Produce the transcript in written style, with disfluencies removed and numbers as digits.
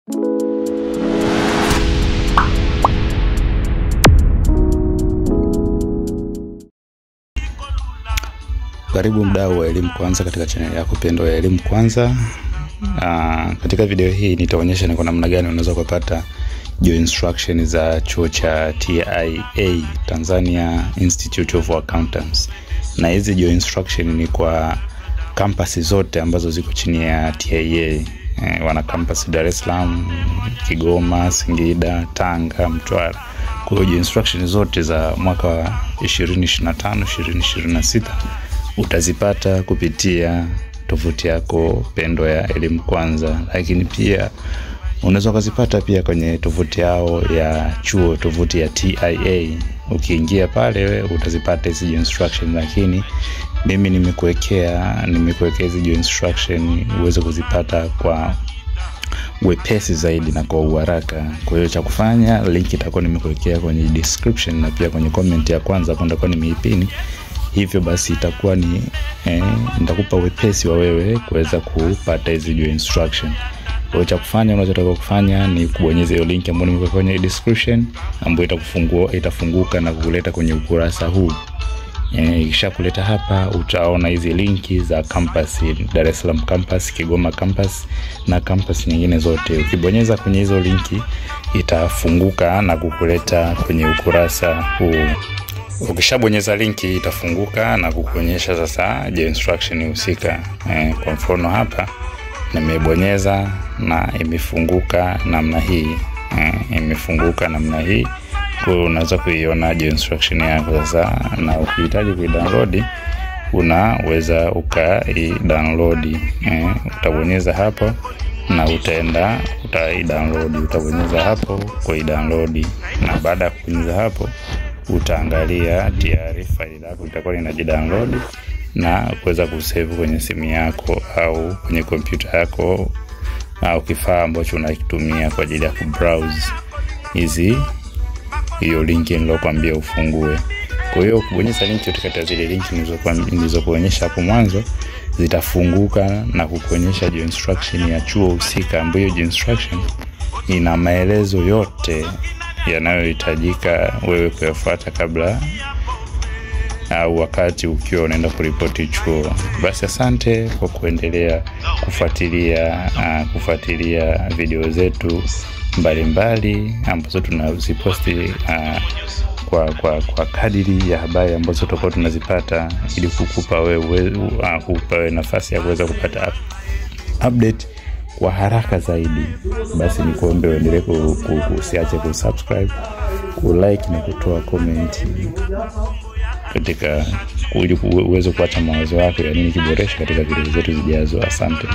Karibu mdau wa Elimu Kwanza katika channel yako pendwa ya Elimu Kwanza. Katika video hii nitaonyesha ni kwa namna gani unaweza kupata job instruction za chuo cha TIA, Tanzania Institute of Accountants. Na hizi job instruction ni kwa campus zote ambazo ziko chini ya TIA. Wana campus Dar es Salaam, Kigoma, Singida, Tanga, Mtwara. Kwa hiyo instruction zote za mwaka wa 2025 2026 utazipata kupitia tovuti yako pendwa ya Elimu Kwanza, lakini pia unaweza ukazipata pia kwenye tovuti yao ya chuo, tovuti ya TIA. Ukiingia pale utazipata hizi instruction, lakini mimi nimekuwekea hizi instruction uweze kuzipata kwa wepesi zaidi na kwa uharaka. Kwa hiyo cha kufanya, link itakuwa nimekuwekea kwenye description na pia kwenye comment ya kwanza hapo nitakuwa nimeipini. Hivyo basi itakuwa ni nitakupa wepesi wa wewe kuweza kupata hizi instruction. Kwa hiyo cha kufanya, unachotaka kufanya ni kubonyeza hiyo link ambayo nimekuwekea kwenye description, ambayo itafunguka na kukuleta kwenye ukurasa huu. Ikishakuleta hapa utaona hizi linki za campus, Dar es Salaam campus, Kigoma campus na campus nyingine zote. Ukibonyeza kwenye hizo linki itafunguka na kukuleta kwenye ukurasa huu. Ukishabonyeza linki itafunguka na kukuonyesha sasa je instruction husika. Kwa mfano hapa nimebonyeza na imefunguka namna hii. Imefunguka namna hii. Kwa hiyo unaweza kuiona je instruction yako sasa, na ukihitaji kuidownload unaweza ukaidownload. Utabonyeza hapo na utaenda utaidownload, utabonyeza hapo kuidownload, na baada ya kubonyeza hapo utaangalia tayari faili lako litakuwa linajidownload na kuweza kusave kwenye simu yako au kwenye kompyuta yako au kifaa ambacho unakitumia kwa ajili ya kubrowse hizi hiyo link nilokuambia ufungue. Kwa hiyo ukibonyeza link utakata zile link nilizokuonyesha hapo mwanzo zitafunguka na kukuonyesha instruction ya chuo husika, ambayo instruction ina maelezo yote yanayohitajika wewe kuyafuata kabla au wakati ukiwa unaenda kuripoti chuo. Basi asante kwa kuendelea kufuatilia video zetu mbalimbali ambazo tunaziposti kwa kadiri ya habari ambazo tutakuwa tunazipata, ili kukupa wewe nafasi ya kuweza kupata update kwa haraka zaidi. Basi nikuombe uendelee usiache kusubscribe, kulike na kutoa comment katika ili uweze kuacha mawazo yako ya nini kiboresha katika video zetu zijazo. Asante.